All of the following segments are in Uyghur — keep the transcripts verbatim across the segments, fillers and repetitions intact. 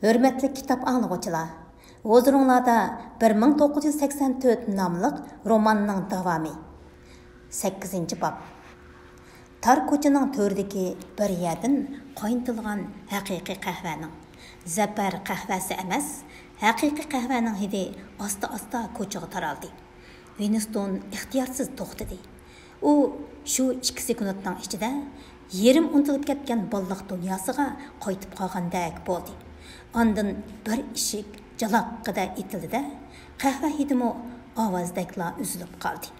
ھۆرمەتلىك كىتاب ئاڭلىغۇچىلار، ھۇزۇرۇڭلاردا بىر مىڭ توققۇز يۈز سەكسەن تۆت ناملىق روماننىڭ داۋامى. سەككىزىنچى باب. تار كوچىنىڭ تۆرىدىكى بىر يەردىن قاينىتىلغان ھەقىقىي قەھۋەنىڭ، زەپەر قەھۋەسى ئەمەس، ھەقىقىي قەھۋەنىڭ ھىدى ئاستا-ئاستا كوچىغا تارالدى. ۋىنستون ئىختىيارسىز توختىدى. ئۇ شۇ ئىككى سېكۇنتنىڭ ئىچىدە يېرىم ئۇنتۇلۇپ كەتكەن بالىلىق دۇنياسىغا قايتىپ قالغاندەك بولدى. ئاندىن بىر ئىشىك جالاققىدە ئېتىلدى-دە، قەھۋە ھىدىمۇ ئاۋازدەكلا ئۈزۈلۈپ قالدى.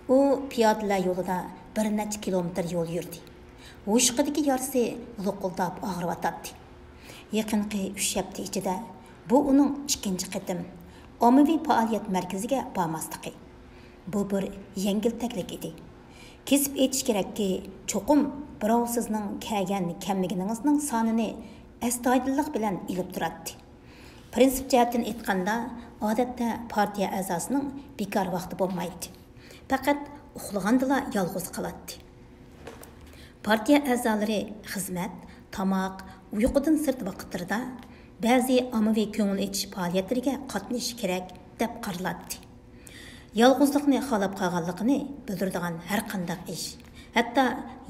ئۇ پىيادىلەر يولىدا بىر نەچچە كىلومېتىر يول يۈردى. ھوشۇقىدىكى يارىسى لوقۇلداپ ئاغرىۋاتاتتى. يېقىنقى ئۈچ ھەپتە ئىچىدە بۇ ئۇنىڭ ئىككىنچى قېتىم ئاممىۋى پائالىيەت مەركىزىگە بارماسلىقى. بۇ بىر يەڭگىلتەكلىك ئىدى. كېسىپ ئېيتىش كېرەككى، چوقۇم بىراۋ سىزنىڭ كەلگەن-كەلمىگىنىڭىزنىڭ سانىنى ئەستايىدىللىق بىلەن ئېلىپ تۇراتتى. پىرىنسىپ جەھەتتىن ئېيتقاندا، ئادەتتە پارتىيە ئەزاسىنىڭ بىكار ۋاقتى بولمايتتى. پەقەت ئۇخلىغاندىلا يالغۇز قالاتتى. پارتىيە ئەزالىرى خىزمەت، تاماق، ئۇيقۇدىن سىرت ۋاقىتلىرىدا بەزى ئاممىۋى كۆڭۈل ئېچىش پائالىيەتلىرىگە قاتنىشىشى كېرەك، دەپ قارىلاتتى. يالغۇزلۇقنى خالاپ قالغانلىقىنى بىلدۈرىدىغان ھەرقانداق ئىش، ھەتتا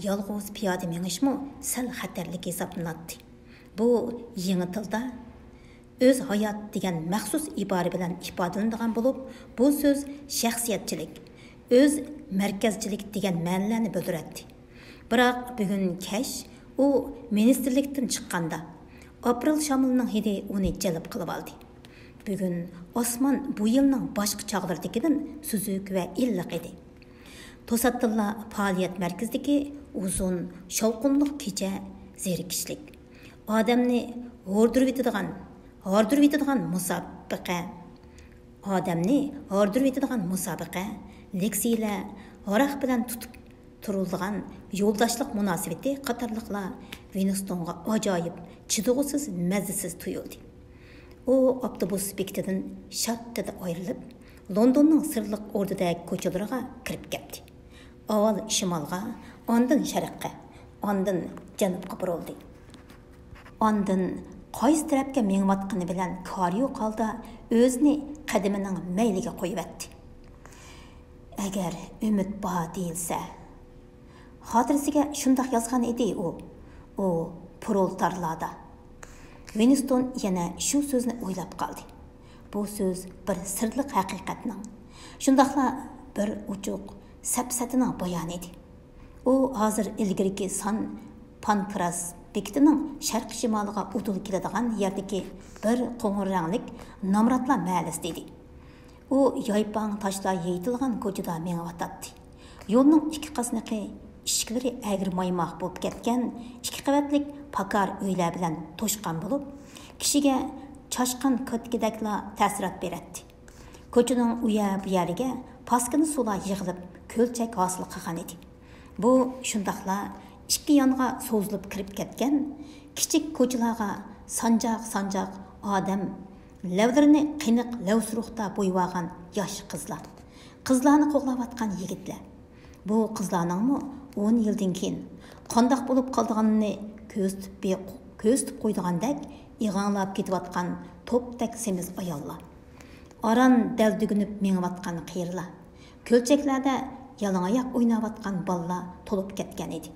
يالغۇز پىيادە مېڭىشمۇ سەل خەتەرلىك ھېسابلىناتتى. بۇ يېڭى تىلدا ئۆز ھايات دېگەن مەخسۇس ئىبارە بىلەن ئىپادىلىنىدىغان بولۇپ، بۇ سۆز شەخسىيەتچىلىك، ئۆز مەركەزچىلىك دېگەن مەنىلەرنى بىلدۈرەتتى. بىراق بۈگۈن كەچ ئۇ مىنىستىرلىكتىن چىققاندا، ئاپرېل شامىلىنىڭ ھىدى ئۇنى جەلپ قىلىۋالدى. بۈگۈن ئاسمان بۇ يىلنىڭ باشقا چاغلىرىدىكىدىن سۈزۈك ۋە ئىللىق ئىدى. توساتتىنلا پائالىيەت مەركىزىدىكى ئۇزۇن، شاۋقۇنلۇق كېچە زېرىكىشلىك، ئادەمنى ھاردۇرۇۋېتىدىغان، ھاردۇرۇۋېتىدىغان مۇسابىقە، ئادەمنى ھاردۇرۇۋېتىدىغان مۇسابىقە، لېكسىيەلەر، ھاراق بىلەن تۇتۇپ تۇرۇلىدىغان يولداشلىق مۇناسىۋىتى قاتارلىقلار ۋىنستونغا ئاجايىپ، چىدىغۇسىز، مەززىسىز تۇيۇلدى. ئۇ ئاپتوبۇس بېكىتىدىن شاتتىدە ئايرىلىپ، لوندوننىڭ سىرلىق ئوردىدەك كوچىلىرىغا كىرىپ كەتتى. ئاۋۋال شىمالغا، ئاندىن شەرققە، ئاندىن جەنۇبقا بۇرۇلدى. ئاندىن قايسى تەرەپكە مېڭىۋاتقىنى بىلەن كارى يوق ھالدا ئۆزىنى قەدىمىنىڭ مەيلىگە قويۇۋەتتى. ئەگەر ئۈمىد بار دېيىلسە. خاتىرىسىگە شۇنداق يازغان ئىدى ئۇ. ئۇ پرولېتارلاردا. ۋىنستون يەنە شۇ سۆزنى ئويلاپ قالدى. بۇ سۆز بىر سىرلىق ھەقىقەتنىڭ، شۇنداقلا بىر ئوچۇق سەپسەتىنىڭ بايانى ئىدى. ئۇ ھازىر ئىلگىرىكى سان پانكراس بېكىتىنىڭ شەرقىي شىمالىغا ئۇدۇل كېلىدىغان يەردىكى بىر قوڭۇر رەڭلىك نامراتلار مەھەللىسىدە ئىدى. ئۇ يايپاڭ تاشلار يېيىتىلغان كوچىدا مېڭىۋاتاتتى. يولنىڭ ئىككى قاسنىقى ئىشىكلىرى ئەگرى مايماق بولۇپ كەتكەن ئىككى قەۋەتلىك پاكار ئۆيلەر بىلەن توشقان بولۇپ، كىشىگە چاشقان كۆتىكىدەكلا تەسىرات بېرەتتى. كوچىنىڭ ئۇ يەر-بۇ يەرگە پاسكىنا سۇلار يىغىلىپ، كۆلچەك ھاسىل قىلغان ئىدى. بۇ شۇنداقلا ئىككى يانغا سوزۇلۇپ كىرىپ كەتكەن كىچىك كوچىلارغا سانجاق-سانجاق ئادەم، لەۋلىرىنى قېنىق لەۋسۇرۇقتا بويىۋالغان ياش قىزلار، قىزلارنى قوغلاۋاتقان يىگىتلەر. بۇ قىزلارنىڭمۇ ئون يىلدىن كېيىن قانداق بولۇپ قالىدىغىنىنى كۆزىتىپ بېقىپ، كۆزىتىپ قويىدىغاندەك ئىغاڭلاپ كېتىۋاتقان توپتەك سېمىز ئاياللار. ئاران دەلدۈگۈنۈپ مېڭىۋاتقان قېرىلار، كۆلچەكلەردە يالىڭاياق ئويناۋاتقان بالىلار تولۇپ كەتكەن ئىدى.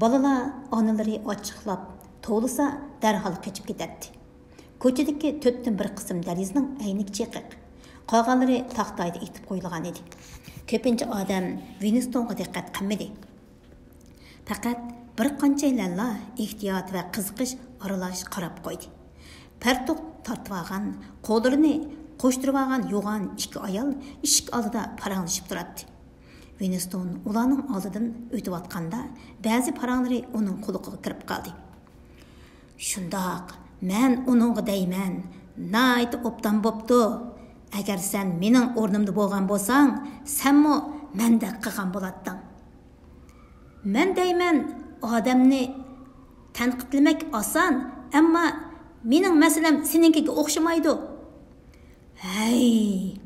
بالىلار ئانىلىرى ئاچچىقلاپ توۋلىسا، دەرھال قېچىپ كېتەتتى. كوچىدىكى تۆتتىن بىر قىسىم دېرىزىنىڭ ئەينىكى چېقىق، قالغانلىرى تاختايدا ئېتىپ قويۇلغان ئىدى. كۆپىنچە ئادەم ۋىنستونغا دىققەت قىلمىدى. پەقەت بىر قانچەيلەنلا ئېھتىيات ۋە قىزىقىش ئارىلاش قاراپ قويدى. پەرتۇق تارتىۋالغان، قوللىرىنى قوشتۇرۇۋالغان يوغان ئىككى ئايال ئىشىك ئالدىدا پاراڭلىشىپ تۇراتتى. ۋىنستون ئۇلارنىڭ ئالدىدىن ئۆتۈۋاتقاندا، بەزى پاراڭلىرى ئۇنىڭ قۇلىقىغا كىرىپ قالدى. شۇنداق، مەن ئۇنىڭغا دەيمەن، ناھايىتى ئوبدان بوپتۇ. ئەگەر سەن مېنىڭ ئورنۇمدا بولغان بولساڭ، سەنمۇ مەندەك قىلغان بولاتتىڭ. مەن دەيمەن، ئادەمنى تەنقىدلىمەك ئاسان، ئەمما مېنىڭ مەسىلەم سېنىڭكىگە ئوخشىمايدۇ. ھەي،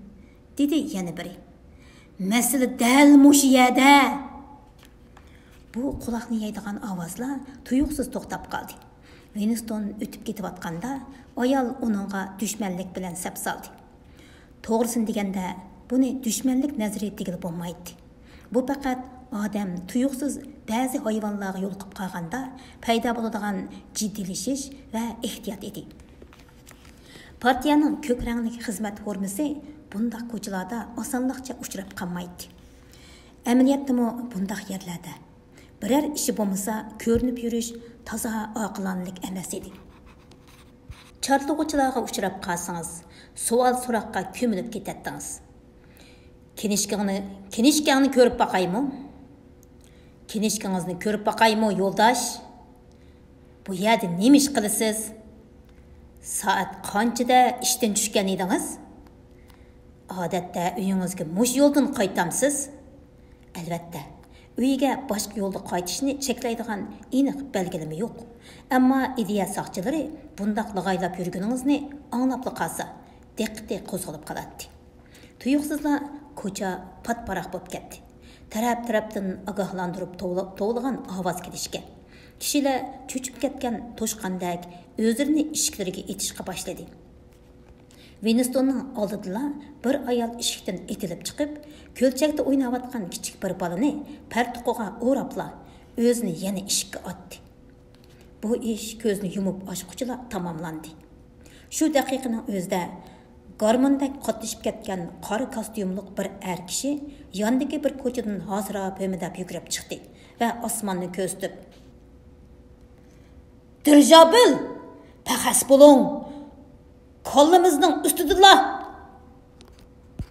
دېدى يەنە بىرى. مەسىلە دەل مۇشۇ يەردە. بۇ قۇلاقنى يەيدىغان ئاۋازلار تۇيۇقسىز توختاپ قالدى. ۋىنستون ئۆتۈپ كېتىۋاتقاندا، ئايال ئۇنىڭغا دۈشمەنلىك بىلەن سەپ سالدى. توغرىسىنى دېگەندە، بۇنى دۈشمەنلىك نەزىرى دېگىلى بولمايتتى. بۇ پەقەت ئادەم تۇيۇقسىز بەزى ھايۋانلارغا يولۇقۇپ قالغاندا پەيدا بولىدىغان جىددىيلىشىش ۋە ئېھتىيات ئىدى. پارتىيەنىڭ كۆك رەڭلىك خىزمەت فورمىسى بۇنداق كوچىلاردا ئاسانلىقچە ئۇچراپ قالمايتتى. ئەمەلىيەتتىمۇ بۇنداق يەرلەردە بىرەر ئىشى بولمىسا كۆرۈنۈپ يۈرۈش تازا ئاقىلانىلىك ئەمەس ئىدى. چارلىغۇچىلارغا ئۇچراپ قالسىڭىز، سوئال-سوراققا كۆمۈلۈپ كېتەتتىڭىز. كىنىشكىڭنى، كىنىشكاڭنى كۆرۈپ باقايمۇ؟ كىنىشكىڭىزنى كۆرۈپ باقايمۇ، يولداش؟ بۇ يەردە نېمە ئىش قىلىسىز؟ سائەت قانچىدە ئىشتىن چۈشكەن ئىدىڭىز؟ ئادەتتە ئۆيىڭىزگە مۇشۇ يولدىن قايتامسىز؟ ئەلۋەتتە، ئۆيىگە باشقا يولدا قايتىشنى چەكلەيدىغان ئېنىق بەلگىلىمە يوق. ئەمما ئىدىيە ساقچىلىرى بۇنداق لاغايلاپ يۈرگىنىڭىزنى ئاڭلاپلا قالسا، دىققىتى قوزغىلىپ قالاتتى. تۇيۇقسىزلا كوچا پات-پاراق بولۇپ كەتتى. تەرەپ-تەرەپتىن ئاگاھلاندۇرۇپ توۋلا-، توۋلىغان ئاۋاز كېلىشكە، كىشىلەر چۆچۈپ كەتكەن توشقاندەك ئۆزلىرىنى ئىشىكلىرىگە ئېتىشقا باشلىدى. ۋىنستوننىڭ ئالدىدىلا بىر ئايال ئىشىكتىن ئېتىلىپ چىقىپ، كۆلچەكتە ئويناۋاتقان كىچىك بىر بالىنى پەرتۇقىغا ئوراپلا، ئۆزىنى يەنە ئىشىككە ئاتتى. بۇ ئىش كۆزنى يۇمۇپ ئاچقۇچىلا تاماملاندى. شۇ دەقىقىنىڭ ئۆزىدە گارموندەك قاتنىشىپ كەتكەن قارا كاستيۇملۇق بىر ئەر كىشى ياندىكى بىر كوچىدىن ھاسىراپ-ھۆمۈدەپ يۈگۈرۈپ چىقتى ۋە ئاسماننى كۆزىتىپ، دىرىژابىل! پەخەس بولۇڭ! كاللىمىزنىڭ ئۈستىدىلا!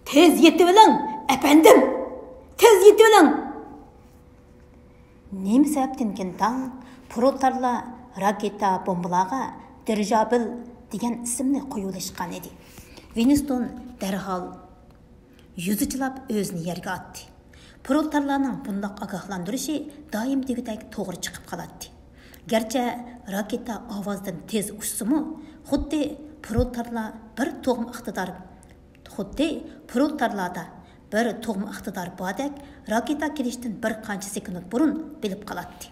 تېز يېتىۋېلىڭ، ئەپەندىم! تېز يېتىۋېلىڭ! نېمە سەۋەبتىنكىن تاڭ پرولېتارلار راكېتا بومبىلارغا دىرىژابىل دېگەن ئىسىمنى قويۇۋېلىشقان ئىدى. ۋىنستون دەرھال يۈزى چىلاپ ئۆزىنى يەرگە ئاتتى. پرولېتارلارنىڭ بۇنداق ئاگاھلاندۇرۇشى دائىم دېگۈدەك توغرا چىقىپ قالاتتى. گەرچە راكېتا ئاۋازدىن تېز ئۇچسىمۇ، خۇددى پرولېتارلار بىر تۇغما ئىقتىدار، خۇددى پرولېتارلاردا بىر تۇغما ئىقتىدار باردەك، راكېتا كېلىشتىن بىر قانچە سېكۇنت بۇرۇن بىلىپ قالاتتى.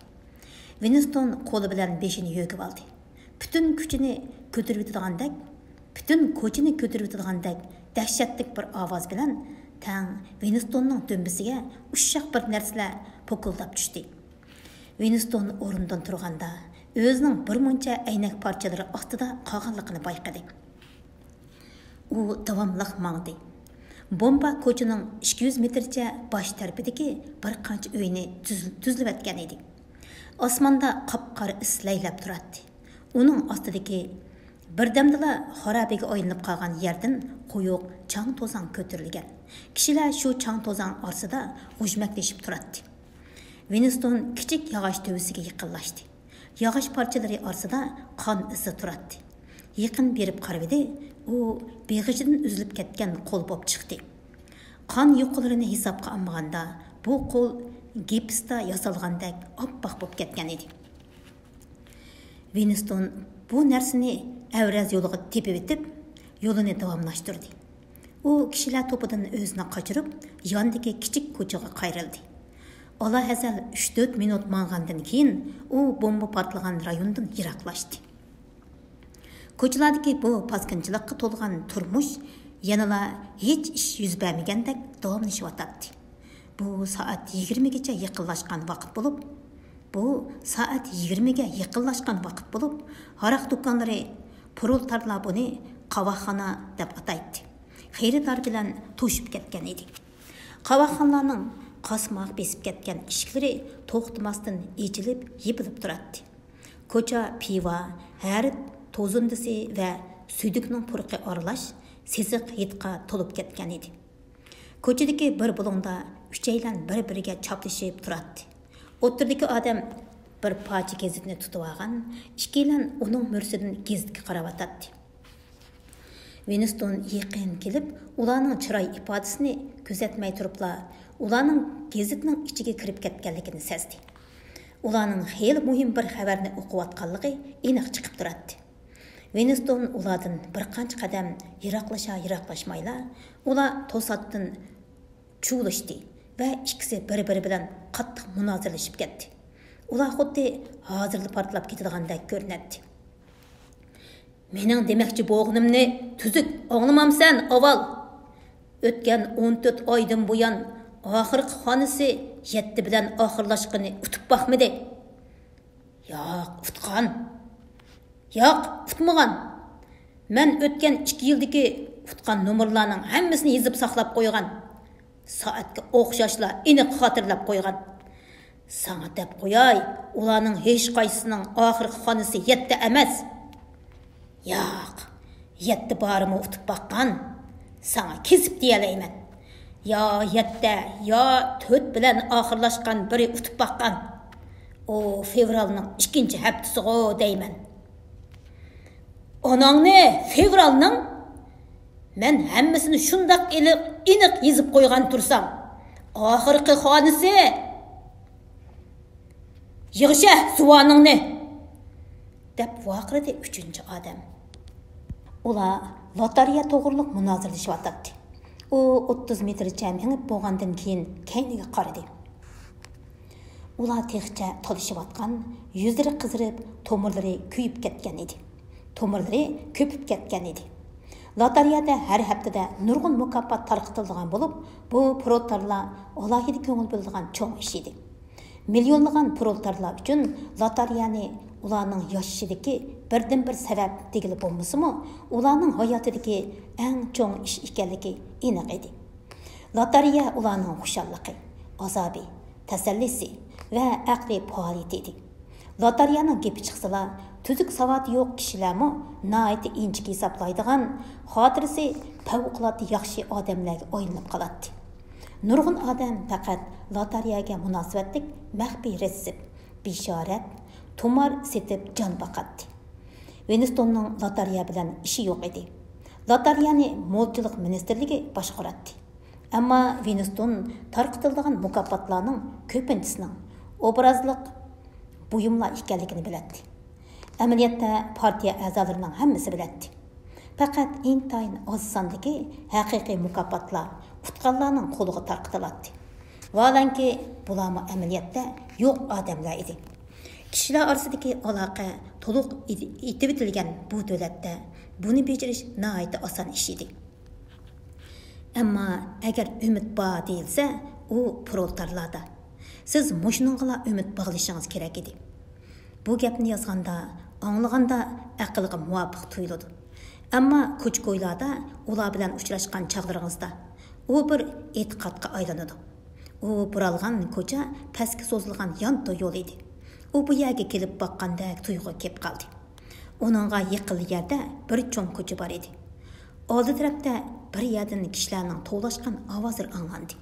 ۋىنستون قولى بىلەن بېشىنى يۆگىۋالدى. پۈتۈن كۈچىنى كۆتۈرۈۋېتىدىغاندەك، پۈتۈن كوچىنى كۆتۈرۈۋېتىدىغاندەك دەھشەتلىك بىر ئاۋاز بىلەن تەڭ ۋىنستوننىڭ دۈمبىسىگە ئۇششاق بىر نەرسىلەر پوكۇلداپ چۈشتى. ۋىنستون ئورنىدىن تۇرغاندا، ئۆزىنىڭ بىر مۇنچە ئەينەك پارچىلىرى ئاستىدا قالغانلىقىنى بايقىدى. ئۇ داۋاملىق ماڭدى. بومبا كوچىنىڭ ئىككى يۈز مېتىرچە باش تەرىپىدىكى بىر قانچە ئۆينى تۈز-، تۈزلىۋەتكەن ئىدى. ئاسماندا قاپقارا ئىس لەيلەپ تۇراتتى. ئۇنىڭ ئاستىدىكى بىردەمدىلا خارابىگە ئايلىنىپ قالغان يەردىن قويۇق چاڭ-توزان كۆتۈرۈلگەن. كىشىلەر شۇ چاڭ-توزان ئارىسىدا غۇژمەكلىشىپ تۇراتتى. ۋىنستون كىچىك ياغاچ تۆۋىسىگە يېقىنلاشتى. ياغاچ پارچىلىرى ئارىسىدا قان ئىزى تۇراتتى. يېقىن بېرىپ قارىۋىدى، ئۇ بېغىشىدىن ئۈزۈلۈپ كەتكەن قول بولۇپ چىقتى. قان يۇقىلىرىنى ھېسابقا ئالمىغاندا، بۇ قول گىپستا ياسالغاندەك ئاپئاق بولۇپ كەتكەن ئىدى. ۋىنستون بۇ نەرسىنى ئەۋرەز يولىغا تېپىۋېتىپ، يولىنى داۋاملاشتۇردى. ئۇ كىشىلەر توپىدىن ئۆزىنى قاچۇرۇپ، ياندىكى كىچىك كوچىغا قايرىلدى. ئالاھەزەل ئۈچ-تۆت مىنۇت ماڭغاندىن كېيىن، ئۇ بومبا پارتلىغان رايوندىن يىراقلاشتى. كوچىلاردىكى بۇ پاسكىنچىلىققا تولغان تۇرمۇش يەنىلا ھېچ ئىش يۈز بەرمىگەندەك داۋاملىشىۋاتاتتى. بۇ سائەت يىگىرمىگىچە يېقىنلاشقان ۋاقىت بولۇپ، بۇ سائەت يىگىرمىگە يېقىنلاشقان ۋاقىت بولۇپ، ھاراق دۇكانلىرى، پرولېتارلار بۇنى قاۋاقخانا دەپ ئاتايتتى، خېرىدار بىلەن توشۇپ كەتكەن ئىدى. قاۋاقخانىلارنىڭ قاسماق بېسىپ كەتكەن ئىشىكلىرى توختىماستىن ئېچىلىپ، يېپىلىپ تۇراتتى. كوچا پىۋا، ھەرىت توزۇندىسى ۋە سۈيدۈكنىڭ پۇرىقى ئارىلاش سېسىق ھىدقا تولۇپ كەتكەن ئىدى. كوچىدىكى بىر بۇلۇڭدا ئۈچەيلەن بىر-بىرىگە چاپلىشىپ تۇراتتى. ئوتتۇرىدىكى ئادەم بىر پارچە گېزىتنى تۇتۇۋالغان، ئىككىيلەن ئۇنىڭ مۈرىسىدىن گېزىتكە قاراۋاتاتتى. ۋىنستون يېقىن كېلىپ، ئۇلارنىڭ چىراي ئىپادىسىنى كۆزەتمەي تۇرۇپلا، ئۇلارنىڭ گېزىتنىڭ ئىچىگە كىرىپ كەتكەنلىكىنى سەزدى. ئۇلارنىڭ خېلى مۇھىم بىر خەۋەرنى ئوقۇۋاتقانلىقى ئېنىق چىقىپ تۇراتتى. ۋىنستون ئۇلاردىن بىر قانچە قەدەم يىراقلاشمايلا، ئۇلار توساتتىن چۇۋۇلۇشتى ۋە ئىككىسى بىر-بىرى بىلەن قاتتىق مۇنازىرىلىشىپ كەتتى. ئۇلار خۇددى ھازىرلا پارتلاپ كېتىدىغاندەك كۆرۈنەتتى. مېنىڭ دېمەكچى بولغىنىمنى تۈزۈك ئاڭلىمامسەن ئاۋۋال؟ ئۆتكەن ئون تۆت ئايدىن بۇيان ئاخىرقى خانىسى يەتتە بىلەن ئاخىرلاشقىنى ئۇتۇپ باقمىدى. ياق، ئۇتقان. ياق، ئۇتمىغان. مەن ئۆتكەن ئىككى يىلدىكى ئۇتقان نومۇرلارنىڭ ھەممىسىنى يېزىپ ساقلاپ قويغان. سائەتكە ئوخشاشلا ئېنىق خاتىرىلەپ قويغان. ساڭا دەپ قوياي، ئۇلارنىڭ ھېچقايسىسىنىڭ ئاخىرقى خانىسى يەتتە ئەمەس. ياق، يەتتە بارىمۇ ئۇتۇپ باققان. ساڭا كېسىپ دېيەلەيمەن. يا يەتتە، يا تۆت بىلەن ئاخىرلاشقان بىرى ئۇتۇپ باققان. ئۇ فېۋرالنىڭ ئىككىنچى ھەپتىسىغۇ دەيمەن. ئاناڭنى، فېۋرالنىڭ؟ مەن ھەممىسىنى شۇنداق ئېنىق، ئېنىق يېزىپ قويغان تۇرسام، ئاخىرقى خانىسى. يىغىشە زۇۋانىڭنى! دەپ ۋارقىرىدى ئۈچىنچى ئادەم. ئۇلار لاتارىيە توغرۇلۇق مۇنازىرىلىشىۋاتاتتى. ئۇ ئوتتۇز مېتىرچە مېڭىپ بولغاندىن كېيىن كەينىگە قارىدى. ئۇلار تېخىچە تالىشىۋاتقان، يۈزلىرى قىزىرىپ، تومۇرلىرى كۆيۈپ كەتكەن ئىدى. تومۇرلىرى كۆپۈپ كەتكەن ئىدى. لاتارىيەدە ھەر ھەپتىدە نۇرغۇن مۇكاپات تارقىتىلىدىغان بولۇپ، بۇ پرولېتارلار ئالاھىدە كۆڭۈل بۆلىدىغان چوڭ ئىش ئىدى. مىليونلىغان پرولېتارلار ئۈچۈن لاتارىيەنى ئۇلارنىڭ ياشىشىدىكى بىردىنبىر سەۋەب دېگىلى بولمىسىمۇ، ئۇلارنىڭ ھاياتىدىكى ئەڭ چوڭ ئىش ئىكەنلىكى ئېنىق ئىدى. لاتارىيە ئۇلارنىڭ خۇشاللىقى، ئازابى، تەسەللىسى ۋە ئەقلىي پائالىيىتى ئىدى. لاتارىيەنىڭ گېپى چىقسىلا، تۈزۈك ساۋاتى يوق كىشىلەرمۇ ناھايىتى ئىنچىكە ھېسابلايدىغان، خاتىرىسى پەۋقۇلئاددە ياخشى ئادەملەرگە ئايلىنىپ قالاتتى. نۇرغۇن ئادەم پەقەت لاتارىيەگە مۇناسىۋەتلىك مەخپىي رېتسېپ، بېشارەت، تۇمار سېتىپ جان باقاتتى. ۋىنستوننىڭ لاتارىيە بىلەن ئىشى يوق ئىدى. لاتارىيەنى مولچىلىق مىنىستىرلىكى باشقۇراتتى. ئەمما ۋىنستون تارقىتىلىدىغان مۇكاپاتلارنىڭ كۆپىنچىسىنىڭ ئوبرازلىق بۇيۇملار ئىكەنلىكىنى بىلەتتى. ئەمەلىيەتتە پارتىيە ئەزالىرىنىڭ ھەممىسى بىلەتتى. پەقەت ئىنتايىن ئاز ساندىكى ھەقىقىي مۇكاپاتلار ئۇتقانلارنىڭ قولىغا تارقىتىلاتتى. ۋاھالەنكى، بۇلارمۇ ئەمەلىيەتتە يوق ئادەملەر ئىدى. كىشىلەر ئارىسىدىكى ئالاقە تولۇق ئېتىۋېتىلگەن بۇ دۆلەتتە بۇنى بېجىرىش ناھايىتى ئاسان ئىش ئىدى. ئەمما ئەگەر ئۈمىد بار دېيىلسە، ئۇ پرولېتارلاردا. سىز مۇشۇنىڭغىلا ئۈمىد باغلىشىڭىز كېرەك ئىدى. بۇ گەپنى يازغاندا، ئاڭلىغاندا ئەقىلگە مۇۋاپىق تۇيۇلىدۇ. ئەمما كوچا-كويلاردا ئۇلار بىلەن ئۇچراشقان چاغلىرىڭىزدا، ئۇ بىر ئېتىقادقا ئايلىنىدۇ. ئۇ بۇرالغان كوچا پەسكە سوزۇلغان يانتۇ يول ئىدى. ئۇ بۇ يەرگە كېلىپ باققاندەك تۇيغۇغا كېلىپ قالدى. ئۇنىڭغا يېقىنلا يەردە بىر چوڭ كوچا بار ئىدى. ئالدى تەرەپتە بىر يەردىن كىشىلەرنىڭ توۋلاشقان ئاۋازلىرى ئاڭلاندى.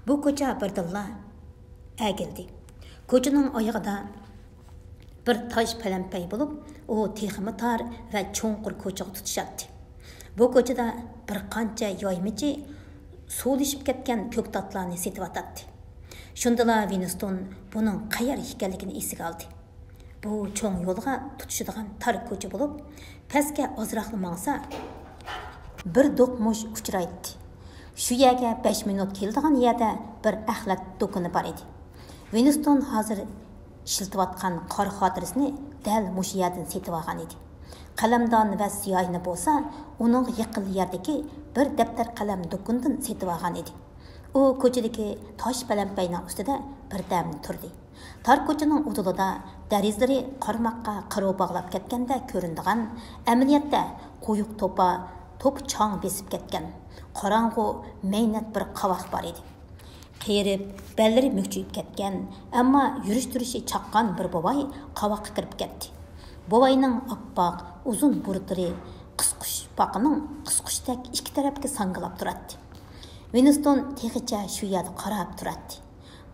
بۇ كوچا بىردىنلا ئەگىلدى. كوچىنىڭ ئايىغىدا بىر تاش پەلەمپەي بولۇپ، ئۇ تېخىمۇ تار ۋە چوڭقۇر كوچىغا تۇتىشاتتى. بۇ كوچىدا بىر قانچە يايمىچى سۇلىشىپ كەتكەن كۆكتاتلارنى سېتىۋاتاتتى. شۇندىلا ۋىنستون بۇنىڭ قەيەر ئىكەنلىكىنى ئېسىگە ئالدى. بۇ چوڭ يولغا تۇتىشىدىغان تار كوچا بولۇپ، پەسكە ئازراقلا ماڭسا، بىر دوق مۇش ئۇچرايتتى. شۇ يەرگە بەش مىنۇت كېلىدىغان يەردە بىر ئەخلەت دۇكىنى بار ئىدى. ۋىنستون ھازىر ئىشلىتىۋاتقان قارا خاتىرىسىنى دەل مۇشۇ يەردىن سېتىۋالغان ئىدى. قەلەمدان ۋە سىياھىنى بولسا ئۇنىڭغا يېقىنلا يەردىكى بىر دەپتەر قەلەم دۇكىنىدىن سېتىۋالغان ئىدى. ئۇ كوچىدىكى تاش پەلەمپەينىڭ ئۈستىدە بىردەم تۇردى. تار كوچىنىڭ ئۇدۇلىدا دېرىزىلىرى قارىماققا قىروۋ باغلاپ كەتكەندەك كۆرۈنىدىغان، ئەمەلىيەتتە قويۇق توپا، توپا چاڭ بېسىپ كەتكەن، قاراڭغۇ، مەينەت بىر قاۋاق بار ئىدى. قېرىپ، بەللىرى مۈكچىيىپ كەتكەن، ئەمما يۈرۈش-تۇرۇشى چاققان بىر بوۋاي قاۋاققا كىرىپ كەتتى. بوۋاينىڭ ئاپئاق، ئۇزۇن بۇرۇتلىرى قىسقۇچپاقىنىڭ قىسقۇچتەك ئىككى تەرەپكە ساڭگىلاپ تۇراتتى. ۋىنستون تېخىچە شۇ يەردە قاراپ تۇراتتى.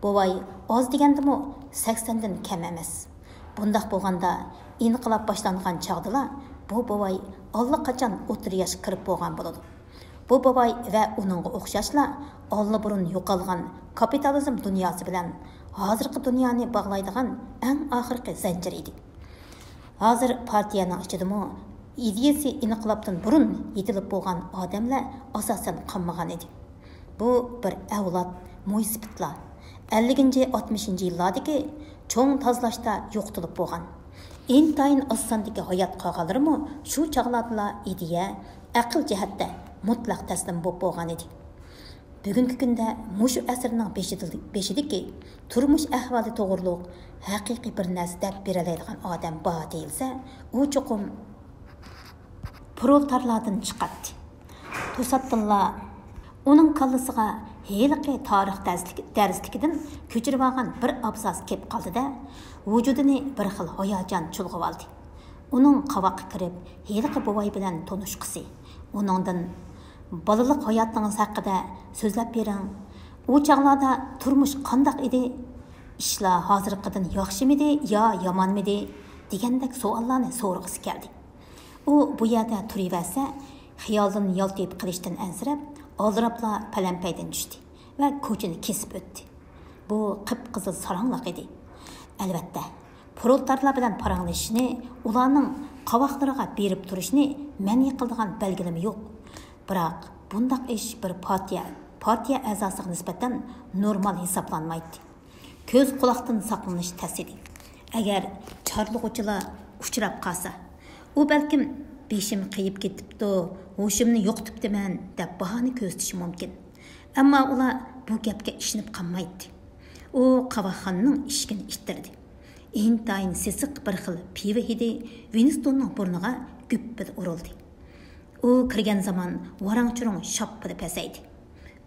بوۋاي ئاز دېگەندىمۇ سەكسەندىن كەم ئەمەس. بۇنداق بولغاندا، ئىنقىلاب باشلانغان چاغدىلا بۇ بوۋاي ئاللىقاچان ئوتتۇرا ياشقا كىرىپ بولغان بولىدۇ. بۇ بوۋاي ۋە ئۇنىڭغا ئوخشاشلا ئاللىبۇرۇن يوقالغان كاپىتالىزم دۇنياسى بىلەن ھازىرقى دۇنيانى باغلايدىغان ئەڭ ئاخىرقى زەنجىر ئىدى. ھازىر پارتىيەنىڭ ئىچىدىمۇ ئىدىيىسى ئىنقىلابتىن بۇرۇن يېتىلىپ بولغان ئادەملەر ئاساسەن قالمىغان ئىدى. بۇ بىر ئەۋلاد مويسىپىتلار، ئەللىكىنچى، ئاتمىشىنچى يىللاردىكى چوڭ تازىلاشتا يوقىتىلىپ بولغان، ئىنتايىن ئاز ساندىكى ھايات قالغانلىرىمۇ شۇ چاغلاردىلا ئىدىيە، ئەقىل جەھەتتە مۇتلەق تەسلىم بولۇپ بولغان ئىدى. بۈگۈنكى كۈندە مۇشۇ ئەسىرنىڭ بېشىدىكى تۇرمۇش ئەھۋالى توغرۇلۇق ھەقىقىي بىر نەرسە دەپ بېرەلەيدىغان ئادەم بار دېيىلسە، ئۇ چوقۇم پرولېتارلاردىن چىقاتتى. توساتتىنلا ئۇنىڭ كاللىسىغا ھېلىقى تارىخ دەرسلىك-، دەرسلىكىدىن كۆچۈرۈۋالغان بىر ئابزاس كېلىپ قالدى-دە، ۋۇجۇدىنى بىر خىل ھاياجان چۇلغىۋالدى. ئۇنىڭ قاۋاققا كىرىپ، ھېلىقى بوۋاي بىلەن تونۇشقۇسى، ئۇنىڭدىن، «بالىلىق ھاياتىڭىز ھەققىدە سۆزلەپ بېرىڭ. ئۇ چاغلاردا تۇرمۇش قانداق ئىدى؟ ئىشلار ھازىرقىدىن ياخشىمىدى يا يامانمىدى؟» دېگەندەك سوئاللارنى سورىغۇسى كەلدى. ئۇ بۇ يەردە تۇرۇۋەرسە، خىيالدىن يالتىيىپ قېلىشتىن ئەنسىرەپ، ئالدىراپلا پەلەمپەيدىن چۈشتى ۋە كوچىنى كېسىپ ئۆتتى. بۇ قىپقىزىل ساراڭلىق ئىدى. ئەلۋەتتە، پرولېتارلار بىلەن پاراڭلىشىشنى، ئۇلارنىڭ قاۋاقلىرىغا بېرىپ تۇرۇشنى مەنئى قىلىدىغان بەلگىلىمە يوق. بىراق، بۇنداق ئىش بىر پارتىيە، پارتىيە ئەزاسىغا نىسبەتەن نورمال ھېسابلانمايتتى. كۆز-قۇلاقتىن ساقلىنىش تەس ئىدى. ئەگەر چارلىغۇچىلار ئۇچراپ قالسا، ئۇ بەلكىم «بېشىم قېيىپ كېتىپتۇ، ھوشۇمنى يوقىتىپتىمەن» دەپ باھانە كۆرسىتىشى مۇمكىن. ئەمما ئۇلار بۇ گەپكە ئىشىنىپ قالمايتتى. ئۇ قاۋاقخانىنىڭ ئىشىكىنى ئىتتىردى. ئىنتايىن سېسىق بىر خىل پىۋا ھىدى ۋىنستوننىڭ بۇرنىغا گۈپپىدە ئۇرۇلدى. ئۇ كىرگەن زامان ۋاراڭ-چۇرۇڭ شاپپىدە پەسەيدى.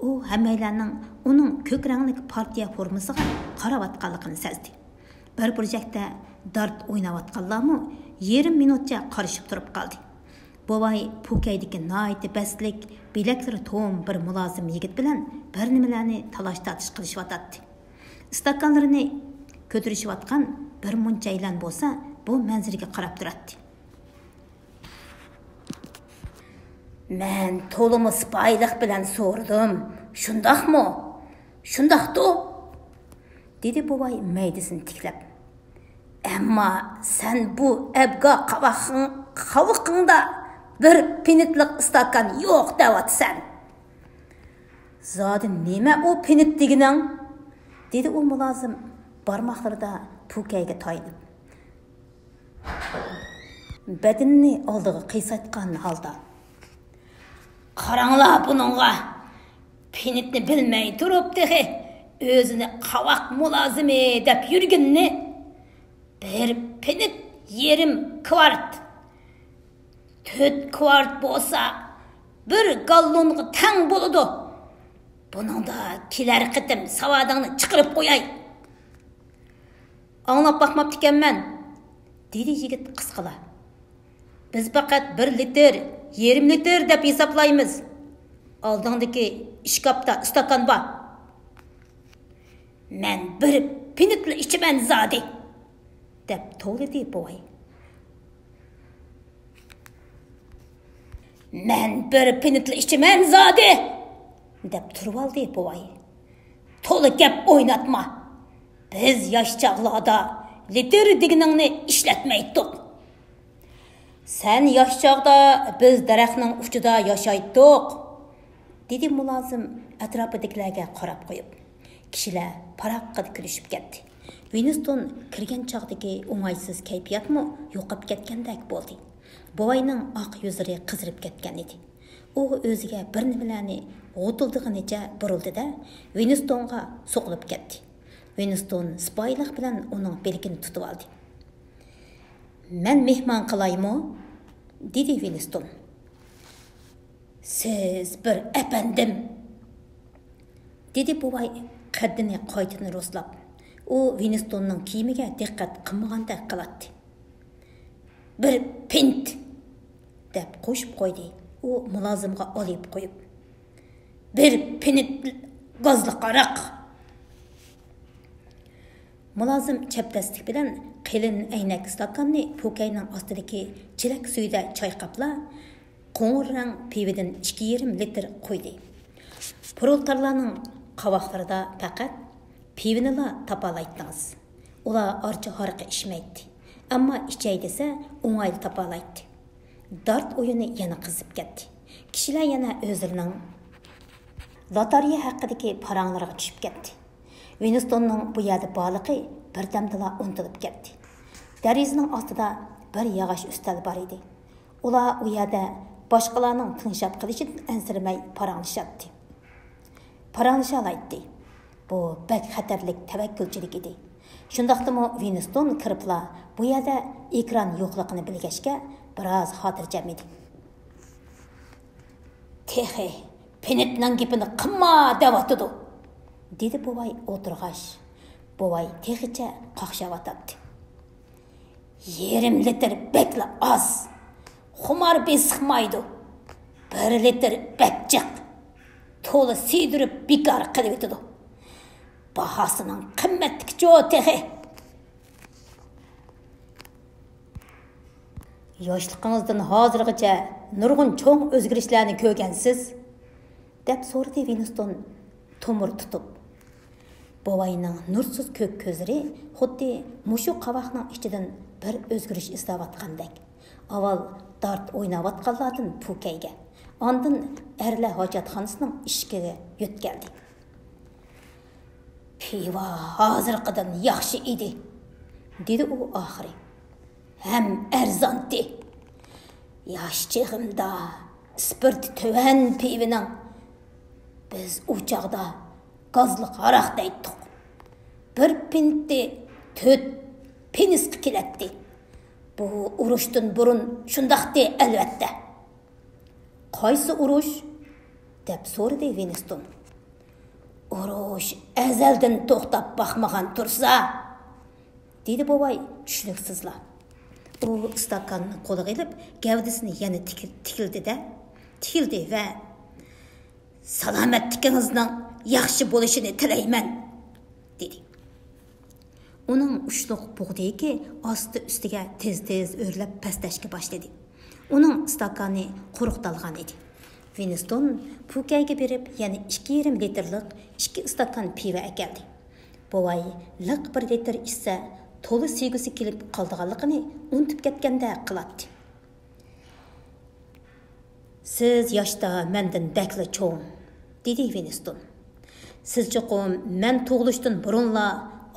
ئۇ ھەممەيلەننىڭ ئۇنىڭ كۆك رەڭلىك پارتىيە فورمىسىغا قاراۋاتقانلىقىنى سەزدى. بىر بۇرجەكتە دارت ئويناۋاتقانلارمۇ يېرىم مىنۇتچە قارىشىپ تۇرۇپ قالدى. بوۋاي پوكەيدىكى ناھايىتى بەستلىك، بىلەكلىرى توم بىر مۇلازىم يىگىت بىلەن بىر نېمىلەرنى تالاش-تارتىش قىلىشىۋاتاتتى. ئىستاكانلىرىنى كۆتۈرۈشۈۋاتقان بىر مۇنچەيلەن بولسا بۇ مەنزىرىگە قاراپ تۇراتتى. «مەن تولىمۇ سىپايىلىق بىلەن سورىدىم، شۇنداقمۇ؟ شۇنداقتۇ؟» دېدى بوۋاي مەيدىسىنى تىكلەپ. «ئەمما سەن بۇ ئەبگا قاۋاقىڭ-، قاۋىقىڭدا بىر پىنتلىق ئىستاكان يوق دەۋاتىسەن.» «زادى نېمە ئۇ پىنت دېگىنىڭ؟» دېدى ئۇ مۇلازىم بارماقلىرىدا پوكەيگە تايىنىپ. بەدىنىنى ئالدىغا قىيسايتقان ھالدا، «قاراڭلار بۇنىڭغا! پىنتنى بىلمەي تۇرۇپ تېخى ئۆزىنى قاۋاق مۇلازىمى دەپ يۈرگىنىنى! بىر پىنت يېرىم كۋارت، تۆت كۋارت بولسا بىر گاللونغا تەڭ بولىدۇ. بۇنىڭدا كېلەر قېتىم ساۋادىڭنى چىقىرىپ قوياي.» «ئاڭلاپ باقماپتىكەنمەن،» دېدى يىگىت قىسقىلا. «بىز پەقەت بىر لىتىر، يېرىم لىتىر دەپ ھېسابلايمىز. ئالدىڭدىكى ئىشكاپتا ئىستاكان بار.» «مەن بىر پىنتلا ئىچىمەن زادى!» دەپ توۋلىدى بوۋاي. «مەن بىر پىنتلا ئىچىمەن زادى!» دەپ تۇرۇۋالدى بوۋاي. «تولا گەپ ئويناتما! بىز ياش چاغلاردا لىتىر دېگىنىڭنى ئىشلەتمەيتتۇق.» «سەن ياش چاغدا بىز دەرەخنىڭ ئۇچىدا ياشايتتۇق.» دېدى مۇلازىم ئەتراپىدىكىلەرگە قاراپ قويۇپ. كىشىلەر پاراققىدە كۈلۈشۈپ كەتتى. ۋىنستون كىرگەن چاغدىكى ئوڭايسىز كەيپىياتمۇ يوقاپ كەتكەندەك بولدى. بوۋاينىڭ ئاق يۈزلىرى قىزىرىپ كەتكەن ئىدى. ئۇ ئۆزىگە بىر نېمىلەرنى غوتۇلدىغىنىچە بۇرۇلدى-دە، ۋىنستونغا سوقۇلۇپ كەتتى. ۋىنستون سىپايىلىق بىلەن ئۇنىڭ بىلىكىنى تۇتۇۋالدى. «مەن مېھمان قىلايمۇ؟» دېدى ۋىنستون. «سىز بىر ئەپەندىم!» دېدى بوۋاي قەددىنى قايتىدىن رۇسلاپ. ئۇ ۋىنستوننىڭ كىيىمىگە دىققەت قىلمىغاندەك قىلاتتى. «بىر پىنت!» دەپ قوشۇپ قويدى ئۇ مۇلازىمغا ئالىيىپ قويۇپ. «بىر پىنت گازلىق ھاراق!» مۇلازىم چەبدەسلىك بىلەن قېلىن ئەينەك ئىستاكاننى پوكەينىڭ ئاستىدىكى چېلەك سۈيىدە چايقاپلا، قوڭۇر رەڭ پىۋىدىن ئىككى يېرىم لىتىر قۇيدى. پرولېتارلارنىڭ قاۋاقلىرىدا پەقەت پىۋىنىلا تاپالايتتىڭىز. ئۇلار ئارچا ھارىقى ئىچمەيتتى، ئەمما ئىچەي دېسە ئوڭايلا تاپالايتتى. دارت ئويۇنى يەنە قىزىپ كەتتى. كىشىلەر يەنە ئۆزلىرىنىڭ لاتارىيە ھەققىدىكى پاراڭلىرىغا چۈشۈپ كەتتى. ۋىنستوننىڭ بۇ يەردە بارلىقى بىردەمدىلا ئۇنتۇلۇپ كەتتى. دېرىزىنىڭ ئاستىدا بىر ياغاچ ئۈستەل بار ئىدى. ئۇلار ئۇ يەردە باشقىلارنىڭ تىڭشاپ قېلىشىدىن ئەنسىرىمەي پاراڭلىشاتتى. پاراڭلىشالايتتى. بۇ بەك خەتەرلىك تەۋەككۈلچىلىك ئىدى. شۇنداقتىمۇ ۋىنستون كىرىپلا بۇ يەردە ئېكران يوقلۇقىنى بىلگەچكە، بىراز خاتىرجەم ئىدى. تېخى پىنىتنىڭ گېپىنى قىلما دەۋاتىدۇ، دېدى بوۋاي ئولتۇرغاچ. بوۋاي تېخىچە قاقشاۋاتاتتى. يېرىم لىتىر بەكلا ئاز. خۇمار بېسىقمايدۇ. بىر لىتىر بەك جىق. تولا سىيدۈرۈپ بىكار قىلىۋېتىدۇ. باھاسىنىڭ قىممەتلىكىچۇ تېخى. ياشلىقىڭىزدىن ھازىرغىچە نۇرغۇن چوڭ ئۆزگىرىشلەرنى كۆرگەنسىز؟ دەپ سورىدى ۋىنستون تومۇر تۇتۇپ. بوۋاينىڭ نۇرسىز كۆك كۆزلىرى خۇددى مۇشۇ قاۋاقنىڭ ئىچىدىن بىر ئۆزگىرىش ئىزدەۋاتقاندەك. ئاۋۋال دارت ئويناۋاتقانلاردىن پوكەيگە، ئاندىن ئەرلەر ھاجەتخانىسىنىڭ ئىشىكىگە يۆتكەلدى. پىۋا ھازىرقىدىن ياخشى ئىدى، دېدى ئۇ ئاخىرى. ھەم ئەرزانتى. ياش چېغىمدا ئىسپىرتى تۆۋەن پىۋىنىڭ، بىز ئۇ چاغدا گازلىق ھاراق دەيتتۇق، بىر پىنتى تۆت پېنسقا كېلەتتى. بۇ ئۇرۇشتىن بۇرۇن شۇنداقتى، ئەلۋەتتە. قايسى ئۇرۇش؟ دەپ سورىدى ۋىنستون. ئۇرۇش ئەزەلدىن توختاپ باقمىغان تۇرسا، دېدى بوۋاي چۈشىنىكسىزلا. ئۇ ئىستاكاننى قولىغا ئېلىپ، گەۋدىسىنى يەنە تىكىل-، تىكىلدى-دە، تىكىلدى ۋە سالامەتلىكىڭىزنىڭ ياخشى بولۇشىنى تىلەيمەن، دېدى. ئۇنىڭ ئۇچلۇق بۇغدىيىكى ئاستى ئۈستىگە تېز-تېز ئۆرلەپ پەستەشكە باشلىدى. ئۇنىڭ ئىستاكانى قۇرۇقتالغان ئىدى. ۋىنستون پوكەيگە بېرىپ، يەنە ئىككى يېرىم لىتىرلىق ئىككى ئىستاكان پىۋا ئەكەلدى. بوۋاي لىق بىر لىتىر ئىچسە، تولا سۆيگۈسى كېلىپ قالىدىغانلىقىنى ئۇنتۇپ كەتكەندەك قىلاتتى. سىز ياشتا مەندىن بەكلا چوڭ، دېدى ۋىنستون. سىز چوقۇم مەن تۇغۇلۇشتىن بۇرۇنلا،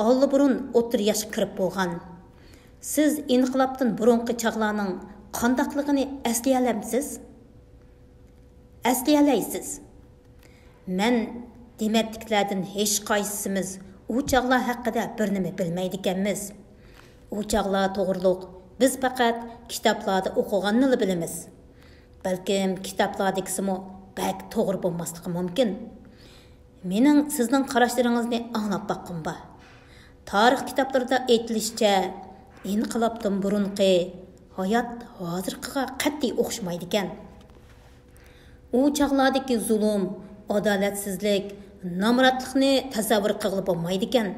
ئاللىبۇرۇن ئوتتۇرا ياشقا كىرىپ بولغان. سىز ئىنقىلابتىن بۇرۇنقى چاغلارنىڭ قانداقلىقىنى ئەسلىيەلەمسىز؟ ئەسلىيەلەيسىز. مەن دېمەتتىكىلەردىن ھېچقايسىمىز ئۇ چاغلار ھەققىدە بىر نېمە بىلمەيدىكەنمىز. ئۇ چاغلار توغرۇلۇق بىز پەقەت كىتابلاردا ئوقۇغاننىلا بىلىمىز. بەلكىم كىتابلاردىكىسىمۇ بەك توغرا بولماسلىقى مۇمكىن. مېنىڭ سىزنىڭ قاراشلىرىڭىزنى ئاڭلاپ باققۇم بار. تارىخ كىتابلىرىدا ئېيتىلىشىچە، ئىنقىلابتىن بۇرۇنقى ھايات ھازىرقىغا قەتئىي ئوخشىمايدىكەن. ئۇ چاغلاردىكى زۇلۇم، ئادالەتسىزلىك، نامراتلىقنى تەسەۋۋۇر قىلغىلى بولمايدىكەن.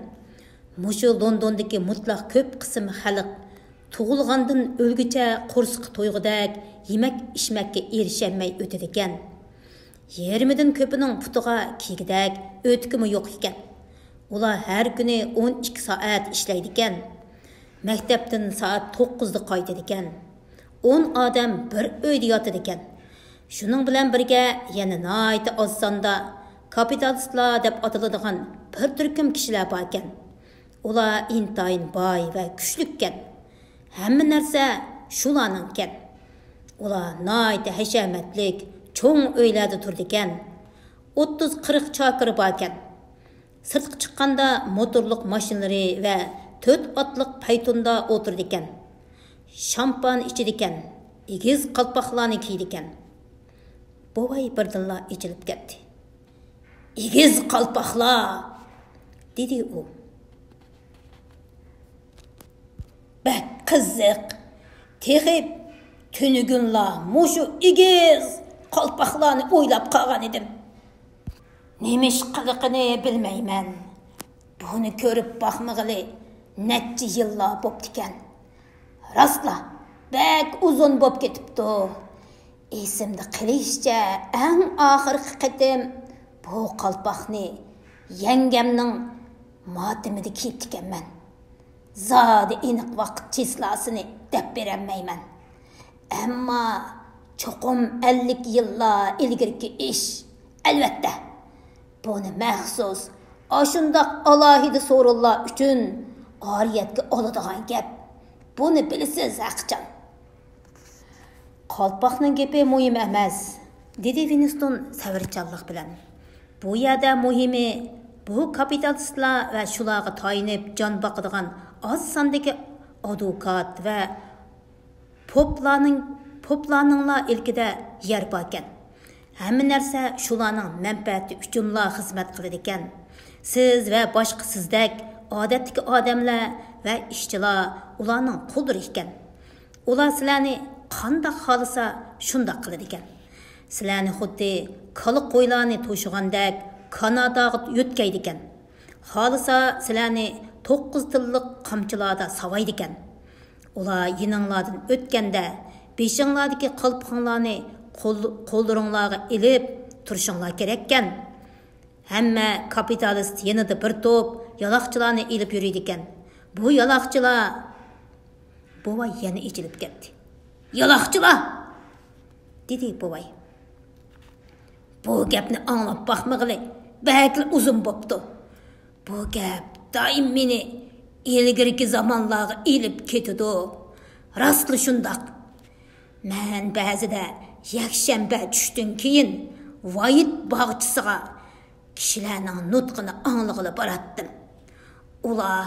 مۇشۇ لوندوندىكى مۇتلەق كۆپ قىسىم خەلق تۇغۇلغاندىن ئۆلگۈچە قورسىقى تويغۇدەك يېمەك-ئىچمەككە ئېرىشەلمەي ئۆتىدىكەن. يېرىمىدىن كۆپىنىڭ پۇتىغا كىيگۈدەك ئۆتۈكىمۇ يوق ئىكەن. ئۇلار ھەر كۈنى ئون ئىككى سائەت ئىشلەيدىكەن. مەكتەپتىن سائەت توققۇزدا قايتىدىكەن. ئون ئادەم بىر ئۆيدە ياتىدىكەن. شۇنىڭ بىلەن بىرگە يەنە ناھايىتى ئاز ساندا كاپىتالىستلار دەپ ئاتىلىدىغان بىر تۈركۈم كىشىلەر باركەن. ئۇلار ئىنتايىن باي ۋە كۈچلۈككەن. ھەممە نەرسە شۇلارنىڭكەن. ئۇلار ناھايىتى ھەشەمەتلىك، چوڭ ئۆيلەردە تۇرىدىكەن. ئوتتۇز قىرىق چاكىرى باركەن. سىرتقا چىققاندا موتورلۇق ماشىنىلىرى ۋە تۆت ئاتلىق پەيتۇندا ئولتۇرىدىكەن. شامپان ئىچىدىكەن، ئېگىز قالپاقلارنى كىيىدىكەن. بوۋاي بىردىنلا ئېچىلىپ كەتتى. ئېگىز قالپاقلار! دېدى ئۇ. بەك قىزىق. تېخى تۈنۈگۈنلا مۇشۇ ئېگىز قالپاقلارنى ئويلاپ قالغان ئىدىم. نېمىشقىلىقىنى بىلمەيمەن. بۇنى كۆرۈپ باقمىغىلى نەچچە يىللار بوپتىكەن. راستلا، بەك ئۇزۇن بوپ كېتىپتۇ. ئېسىمدە قېلىشىچە، ئەڭ ئاخىرقى قېتىم بۇ قالپاقنى يەڭگەمنىڭ ماتىمىدا كىيىپتىكەنمەن. زادى ئېنىق ۋاقىت چىسلاسىنى دەپ بېرەلمەيمەن. ئەمما چوقۇم ئەللىك يىللار ئىلگىرىكى ئىش. ئەلۋەتتە، بۇنى مەخسۇس ئاشۇنداق ئالاھىدە سورۇنلار ئۈچۈن ئارىيەتكە ئالىدىغان گەپ. بۇنى بىلىسىز، ھەقىچان. قالپاقنىڭ گېپى مۇھىم ئەمەس، دېدى ۋىنستون سەۋرچانلىق بىلەن. بۇ يەردە مۇھىمى، بۇ كاپىتالىستلار ۋە شۇلارغا تايىنىپ جان باقىدىغان ئاز ساندىكى ئادۋوكات ۋە پوپلارنىڭ، پوپلارنىڭلا ئىلكىدە يەر باركەن. ھەممە نەرسە شۇلارنىڭ مەنپەئەتى ئۈچۈنلا خىزمەت قىلىدىكەن. سىز ۋە باشقا سىزدەك ئادەتتىكى ئادەملەر ۋە ئىشچىلار ئۇلارنىڭ قۇللىرى ئىكەن. ئۇلار سىلەرنى قانداق خالىسا شۇنداق قىلىدىكەن. سىلەرنى خۇددى كالا قويلارنى توشۇغاندەك كاناداغا يۆتكەيدىكەن. خالىسا سىلەرنى توققۇز تىللىق قامچىلاردا ساۋايدىكەن. ئۇلار يېنىڭلاردىن ئۆتكەندە، بېشىڭلاردىكى قالپىقىڭلارنى قول-، قوللىرىڭلارغا ئېلىپ تۇرۇشۇڭلار كېرەككەن. ھەممە كاپىتالىست يېنىدا بىر توپ يالاقچىلارنى ئېلىپ يۈرىدىكەن. بۇ يالاقچىلار، بوۋاي يەنە ئېچىلىپ كەتتى. يالاقچىلار! دېدى بوۋاي. بۇ گەپنى ئاڭلاپ باقمىغىلى بەكلا ئۇزۇن بوپتۇ. بۇ گەپ دائىم مېنى ئىلگىرىكى زامانلارغا ئېلىپ كېتىدۇ. راستلا شۇنداق. مەن بەزىدە يەكشەنبە چۈشتىن كېيىن ۋايىت باغچىسىغا كىشىلەرنىڭ نۇتقىنى ئاڭلىغىلى باراتتىم. ئۇلار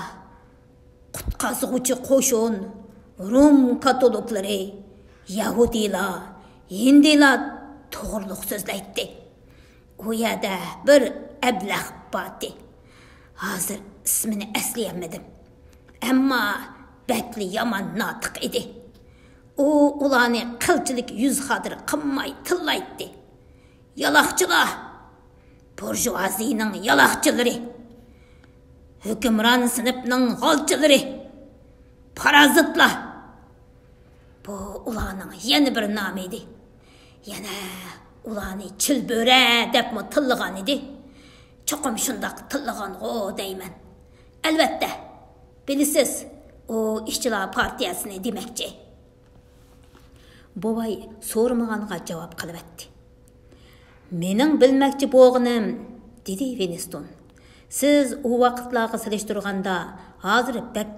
قۇتقازغۇچى قوشۇن، روم كاتولىكلىرى، يەھۇدىيلار، ھىندىلار توغرۇلۇق سۆزلەيتتى. ئۇ يەردە بىر ئەبلەخ بارتى. ھازىر ئىسمىنى ئەسلىيەلمىدىم. ئەمما بەكلا يامان ناتىق ئىدى. ئۇ ئۇلارنى قىلچىلىك يۈز خاتىرە قىلماي تىللايتتى. يالاقچىلار! بۇرژۇئازىيىنىڭ يالاقچىلىرى! ھۆكۈمران سىنىپنىڭ غالچىلىرى! پارازىتلار! بۇ ئۇلارنىڭ يەنە بىر نامى ئىدى. يەنە ئۇلارنى چىلبۆرە دەپمۇ تىللىغان ئىدى. چوقۇم شۇنداق تىللىغانغۇ دەيمەن. ئەلۋەتتە، بىلىسىز، ئۇ ئىشچىلار پارتىيەسىنى دېمەكچى. بوۋاي سورىمىغانغا جاۋاب قىلىۋەتتى. مېنىڭ بىلمەكچى بولغىنىم، دېدى ۋىنستون، سىز ئۇ ۋاقىتلارغا سېلىشتۇرغاندا ھازىر بەك،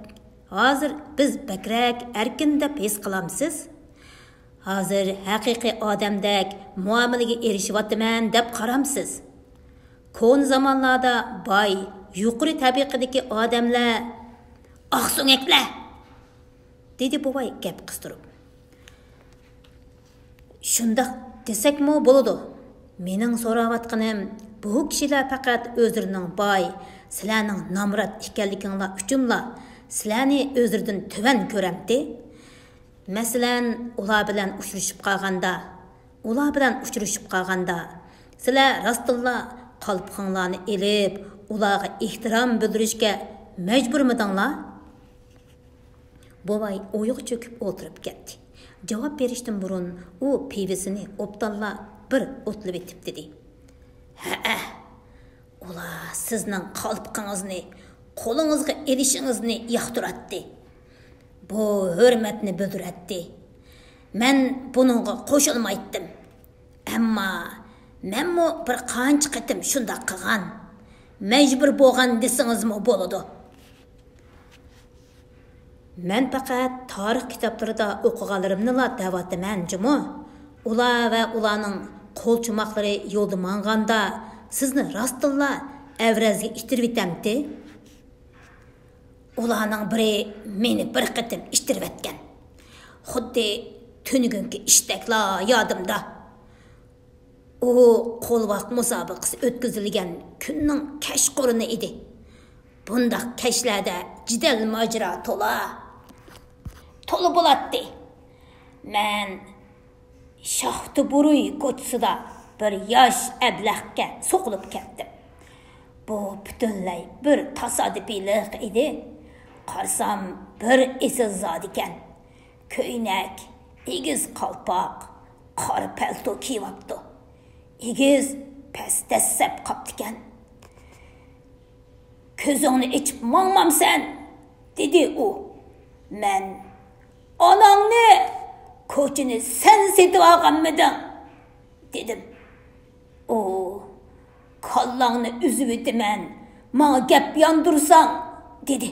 ھازىر بىز بەكرەك ئەركىن دەپ ھېس قىلامسىز؟ ھازىر ھەقىقىي ئادەمدەك مۇئامىلىگە ئېرىشىۋاتىمەن دەپ قارامسىز؟ كونا زامانلاردا باي، يۇقىرى تەبىقىدىكى ئادەملەر، ئاقسۆڭەكلەر! دېدى بوۋاي گەپ قىستۇرۇپ. شۇنداق دېسەكمۇ بولىدۇ. مېنىڭ سوراۋاتقىنىم، بۇ كىشىلەر پەقەت ئۆزلىرىنىڭ باي، سىلەرنىڭ نامرات ئىكەنلىكىڭلار ئۈچۈنلا سىلەرنى ئۆزلىرىدىن تۆۋەن كۆرەمتى؟ مەسىلەن، ئۇلار بىلەن ئۇچرىشىپ قالغاندا، ئۇلار بىلەن ئۇچرىشىپ قالغاندا، سىلەر راستتىنلا قالپىقىڭلارنى ئېلىپ، ئۇلارغا ئېھتىرام بىلدۈرۈشكە مەجبۇرمىدىڭلار؟ بوۋاي ئويغا چۆكۈپ ئولتۇرۇپ كەتتى. جاۋاب بېرىشتىن بۇرۇن ئۇ پىۋىسىنى ئوبدانلا بىر ئوتلىۋېتىپ دېدى. ھەئە، ئۇلار سىزنىڭ قالپىقىڭىزنى قولىڭىزغا ئېلىشىڭىزنى ياقتۇراتتى. بۇ ھۆرمەتنى بىلدۈرەتتى. مەن بۇنىڭغا قوشۇلمايتتىم. ئەمما مەنمۇ بىر قانچە قېتىم شۇنداق قىلغان. مەجبۇر بولغان دېسىڭىزمۇ بولىدۇ. مەن پەقەت تارىخ كىتابلىرىدا ئوقۇغانلىرىمنىلا دەۋاتىمەن جۇمۇ. ئۇلار ۋە ئۇلارنىڭ قولچۇماقلىرى يولدا ماڭغاندا سىزنى راستتىنلا ئەۋرەزگە ئىتتىرىۋېتەمتى؟ ئۇلارنىڭ بىرى مېنى بىر قېتىم ئىتتىرىۋەتكەن. خۇددى تۈنۈگۈنكى ئىشتەكلا يادىمدا. ئۇ قولۋاق مۇسابىقىسى ئۆتكۈزۈلگەن كۈننىڭ كەچقۇرۇنى ئىدى. بۇنداق كەچلەردە جېدەل ماجىرا تولا، تولا بولاتتى. مەن شاختىبۇرۇي كوچىسىدا بىر ياش ئەبلەخكە سوقۇلۇپ كەتتىم. بۇ پۈتۈنلەي بىر تاسادىپىيلىق ئىدى. قارىسام، بىر ئېسىل زادىكەن. كۆينەك، ئېگىز قالپاق، قارا پەلتو كىيىۋاپتۇ. ئېگىز پەس دەسسەپ قاپتىكەن. «كۆزۈڭنى ئېچىپ ماڭمامسەن؟» دېدى ئۇ. مەن، «ئاناڭنى، كوچىنى سەن سېتىۋالغانمىدىڭ؟» دېدىم. ئۇ، «كاللاڭنى ئۈزۈۋېتىمەن، ماڭا گەپ ياندۇرساڭ» دېدى.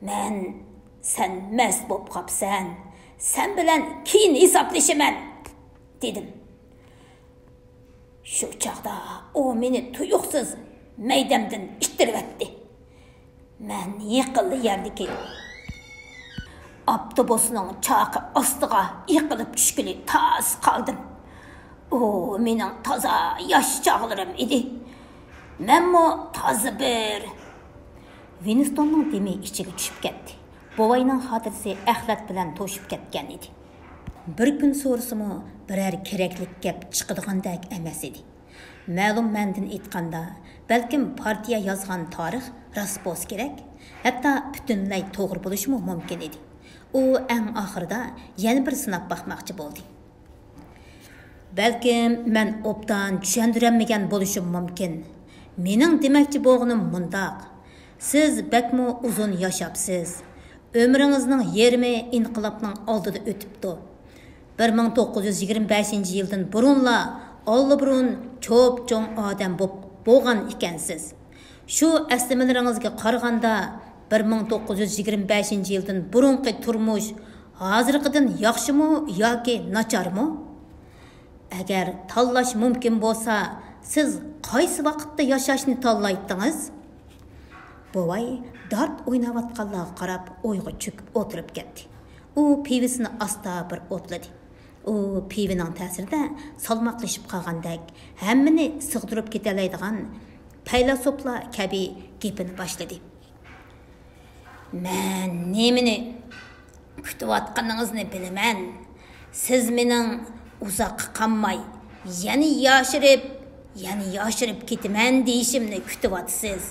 مەن، سەن مەست بوپ قاپسەن. سەن بىلەن كېيىن ھېسابلىشىمەن، دېدىم. شۇ چاغدا ئۇ مېنى تۇيۇقسىز مەيدەمدىن ئىتتىرىۋەتتى. مەن يېقىنلا يەردىكى ئاپتوبۇسنىڭ چاقى ئاستىغا يىقىلىپ چۈشكىلى تاس قالدىم. ئۇ مېنىڭ تازا ياش چاغلىرىم ئىدى. مەنمۇ تازا بىر. ۋىنستوننىڭ دېمى ئىچىگە چۈشۈپ كەتتى. بوۋاينىڭ خاتىرىسى ئەخلەت بىلەن توشۇپ كەتكەن ئىدى. بىر كۈن سورىسىمۇ، بىرەر كېرەكلىك گەپ چىقىدىغاندەك ئەمەس ئىدى. مەلۇم مەنىدىن ئېيتقاندا، بەلكىم پارتىيە يازغان تارىخ راست بولسا كېرەك، ھەتتا پۈتۈنلەي توغرا بولۇشىمۇ مۇمكىن ئىدى. ئۇ ئەڭ ئاخىرىدا يەنە بىر سىناپ باقماقچى بولدى. بەلكىم مەن ئوبدان چۈشەندۈرەلمىگەن بولۇشۇم مۇمكىن. مېنىڭ دېمەكچى بولغىنىم مۇنداق. سىز بەكمۇ ئۇزۇن ياشاپسىز. ئۆمرىڭىزنىڭ يېرىمى ئىنقىلابنىڭ ئالدىدا ئۆتۈپتۇ. بىر مىڭ توققۇز يۈز يىگىرمە بەشىنچى يىلدىن بۇرۇنلا ئاللىبۇرۇن چوپ-چوڭ ئادەم بوپ بولغان ئىكەنسىز. شۇ ئەسلىمىلىرىڭىزگە قارىغاندا، بىر مىڭ توققۇز يۈز يىگىرمە بەشىنچى يىلدىن بۇرۇنقى تۇرمۇش ھازىرقىدىن ياخشىمۇ ياكى ناچارمۇ؟ ئەگەر تاللاش مۇمكىن بولسا، سىز قايسى ۋاقىتتا ياشاشنى تاللايتتىڭىز؟ بوۋاي دارت ئويناۋاتقانلارغا قاراپ ئويغا چۆكۈپ ئولتۇرۇپ كەتتى. ئۇ پىۋىسىنى ئاستا بىر ئوتلىدى. ئۇ پىۋىنىڭ تەسىرىدە سالماقلىشىپ قالغاندەك، ھەممىنى سىغدۇرۇپ كېتەلەيدىغان پەيلاسوپلار كەبى گېپىنى باشلىدى. مەن نېمىنى كۈتۈۋاتقىنىڭىزنى بىلىمەن. سىز مېنىڭ ئۇزاققا قالماي، يەنە ياشىرىپ، يەنە ياشىرىپ كېتىمەن دېيىشىمنى كۈتۈۋاتىسىز.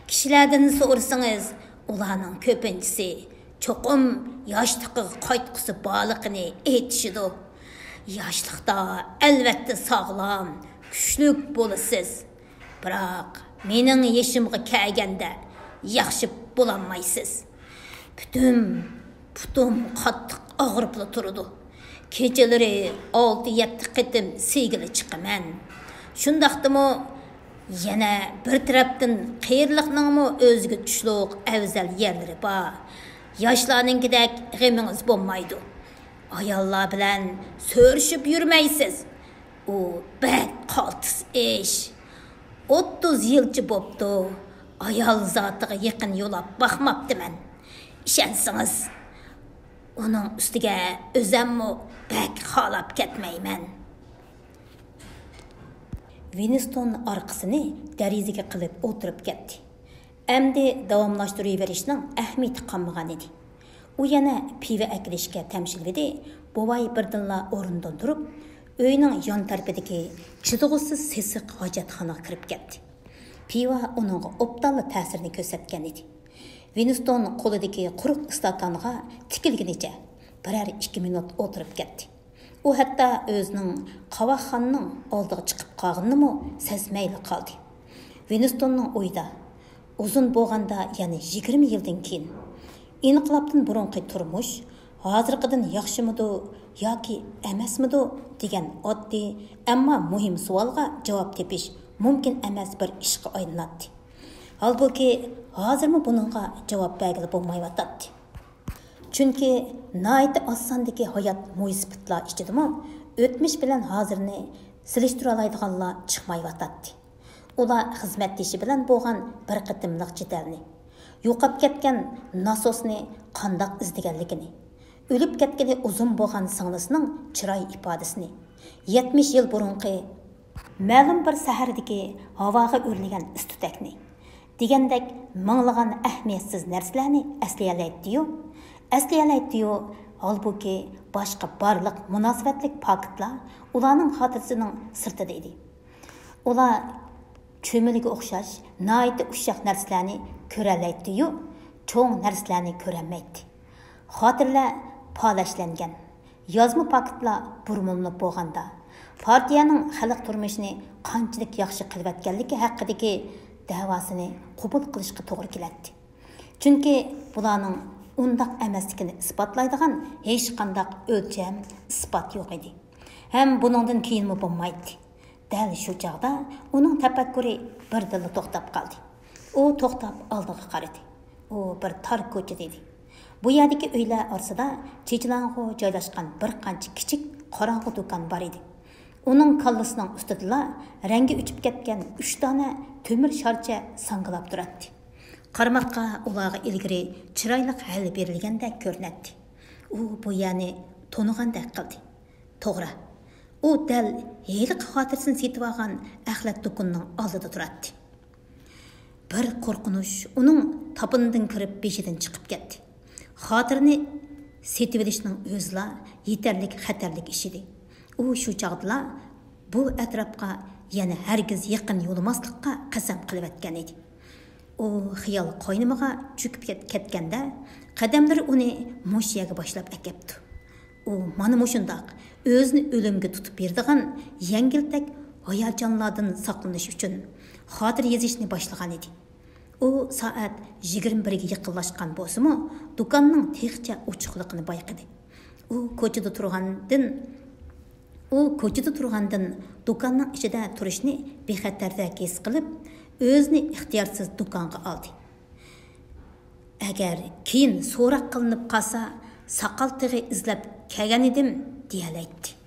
كىشىلەردىن سورىسىڭىز، ئۇلارنىڭ كۆپىنچىسى چوقۇم ياشلىقىغا قايتقۇسى بارلىقىنى ئېيتىشىدۇ. ياشلىقتا ئەلۋەتتە ساغلام، كۈچلۈك بولىسىز. بىراق مېنىڭ يېشىمغا كەلگەندە ياخشى بولالمايسىز. پۈتۈن پۇتۇم قاتتىق ئاغرىپلا تۇرىدۇ. كېچىلىرى ئالتە-يەتتە قېتىم سىگىلى چىقىمەن. شۇنداقتىمۇ يەنە بىر تەرەپتىن قېرىلىقنىڭمۇ ئۆزىگە چۈشلۈق ئەۋزەل يەرلىرى بار. ياشلارنىڭكىدەك غېمىڭىز بولمايدۇ. ئاياللار بىلەن سۆرۈشۈپ يۈرمەيسىز. ئۇ بەك قالتىس ئىش. ئوتتۇز يىلچە بوپتۇ، ئايال زاتىغا يېقىن يولاپ باقماپتىمەن. ئىشەنسىڭىز، ئۇنىڭ ئۈستىگە ئۆزەممۇ بەك خالاپ كەتمەيمەن. ۋىنستون ئارقىسىنى دېرىزىگە قىلىپ ئولتۇرۇپ كەتتى. ئەمدى داۋاملاشتۇرۇۋېرىشنىڭ ئەھمىيىتى قالمىغان ئىدى. ئۇ يەنە پىۋا ئەكېلىشكە تەمشىلىۋىدى، بوۋاي بىردىنلا ئورنىدىن تۇرۇپ، ئۆينىڭ يان تەرىپىدىكى چىدىغۇسىز سېسىق ھاجەتخانىغا كىرىپ كەتتى. پىۋا ئۇنىڭغا ئوبدانلا تەسىرىنى كۆرسەتكەن ئىدى. ۋىنستون قولىدىكى قۇرۇق ئىستاكانغا تىكىلگىنىچە بىرەر ئىككى مىنۇت ئولتۇرۇپ كەتتى. ئۇ ھەتتا ئۆزىنىڭ قاۋاقخانىنىڭ ئالدىغا چىقىپ قالغىنىنىمۇ سەزمەيلا قالدى. ۋىنستوننىڭ ئويىدا، ئۇزۇن بولغاندا يەنە يىگىرمە يىلدىن كېيىن، ئىنقىلابتىن بۇرۇنقى تۇرمۇش ھازىرقىدىن ياخشىمىدۇ ياكى ئەمەسمىدۇ دېگەن ئاددىي، ئەمما مۇھىم سوئالغا جاۋاب تېپىش مۇمكىن ئەمەس بىر ئىشقا ئايلىناتتى. ھالبۇكى، ھازىرمۇ بۇنىڭغا جاۋاب بەرگىلى بولمايۋاتاتتى. چۈنكى ناھايىتى ئاز ساندىكى ھايات مويسىپىتلار ئىچىدىمۇ ئۆتمۈش بىلەن ھازىرنى سېلىشتۇرالايدىغانلار چىقمايۋاتاتتى. ئۇلار خىزمەتدىشى بىلەن بولغان بىر قېتىملىق جېدەلنى، يوقاپ كەتكەن ناسوسنى قانداق ئىزدىگەنلىكىنى، ئۆلۈپ كەتكىلى ئۇزۇن بولغان سىڭلىسىنىڭ چىراي ئىپادىسىنى، يەتمىش يىل بۇرۇنقى مەلۇم بىر سەھەردىكى ھاۋاغا ئۆرلىگەن ئىس-تۈتەكنى دېگەندەك مىڭلىغان ئەھمىيەتسىز نەرسىلەرنى ئەسلىيەلەيتتىيۇ، ئەسلىيەلەيتتىيۇ، ھالبۇكى، باشقا بارلىق مۇناسىۋەتلىك پاكىتلار ئۇلارنىڭ خاتىرىسىنىڭ سىرتىدا ئىدى. ئۇلار چۈمۈلىگە ئوخشاش ناھايىتى ئۇششاق نەرسىلەرنى كۆرەلەيتتىيۇ، چوڭ نەرسىلەرنى كۆرەلمەيتتى. خاتىرىلەر پالەچلەنگەن، يازما پاكىتلار بۇرمىلىنىپ بولغاندا، پارتىيەنىڭ خەلق تۇرمۇشىنى قانچىلىك ياخشى قىلىۋەتكەنلىكى ھەققىدىكى دەۋاسىنى قوبۇل قىلىشقا توغرا كېلەتتى. چۈنكى بۇلارنىڭ ئۇنداق ئەمەسلىكىنى ئىسپاتلايدىغان ھېچقانداق ئۆلچەم، ئىسپات يوق ئىدى. ھەم بۇنىڭدىن كېيىنمۇ بولمايتتى. دەل شۇ چاغدا ئۇنىڭ تەپەككۇرى بىردىنلا توختاپ قالدى. ئۇ توختاپ ئالدىغا قارىدى. ئۇ بىر تار كوچىدا ئىدى. بۇ يەردىكى ئۆيلەر ئارىسىدا چېچىلاڭغۇ جايلاشقان بىر قانچە كىچىك قاراڭغۇ دۇكان بار ئىدى. ئۇنىڭ كاللىسىنىڭ ئۈستىدىلا رەڭگى ئۆچۈپ كەتكەن ئۈچ دانە تۆمۈر شارچە ساڭگىلاپ تۇراتتى. قارىماققا ئۇلارغا ئىلگىرى چىرايلىق ھەل بېرىلگەندەك كۆرۈنەتتى. ئۇ بۇ يەرنى تونۇغاندەك قىلدى. توغرا، ئۇ دەل ھېلىقى خاتىرىسىنى سېتىۋالغان ئەخلەت دۇكىنىنىڭ ئالدىدا تۇراتتى. بىر قورقۇنچ ئۇنىڭ تاپىنىدىن كىرىپ بېشىدىن چىقىپ كەتتى. خاتىرىنى سېتىۋېلىشنىڭ ئۆزىلا يېتەرلىك خەتەرلىك ئىش ئىدى. ئۇ شۇ چاغدىلا بۇ ئەتراپقا يەنە ھەرگىز يېقىن يولىماسلىققا قەسەم قىلىۋەتكەن ئىدى. ئۇ خىيال قاينىمىغا چۆكۈپ كەت-، كەتكەندە، قەدەملىرى ئۇنى مۇشۇ يەرگە باشلاپ ئەكەپتۇ. ئۇ مانا مۇشۇنداق ئۆزىنى ئۆلۈمگە تۇتۇپ بېرىدىغان يەڭگىلتەك ھاياجانلاردىن ساقلىنىش ئۈچۈن خاتىرە يېزىشنى باشلىغان ئىدى. ئۇ سائەت يىگىرمە بىرگە يېقىنلاشقان بولسىمۇ، دۇكاننىڭ تېخىچە ئوچۇقلۇقىنى بايقىدى. ئۇ كوچىدا تۇرغاندىن، ئۇ كوچىدا تۇرغاندىن دۇكاننىڭ ئىچىدە تۇرۇشنى بىخەتەررەك ھېس قىلىپ، ئۆزىنى ئىختىيارسىز دۇكانغا ئالدى. ئەگەر كېيىن سوراق قىلىنىپ قالسا، ساقال تېغى ئىزدەپ كەلگەن ئىدىم، دېيەلەيتتى.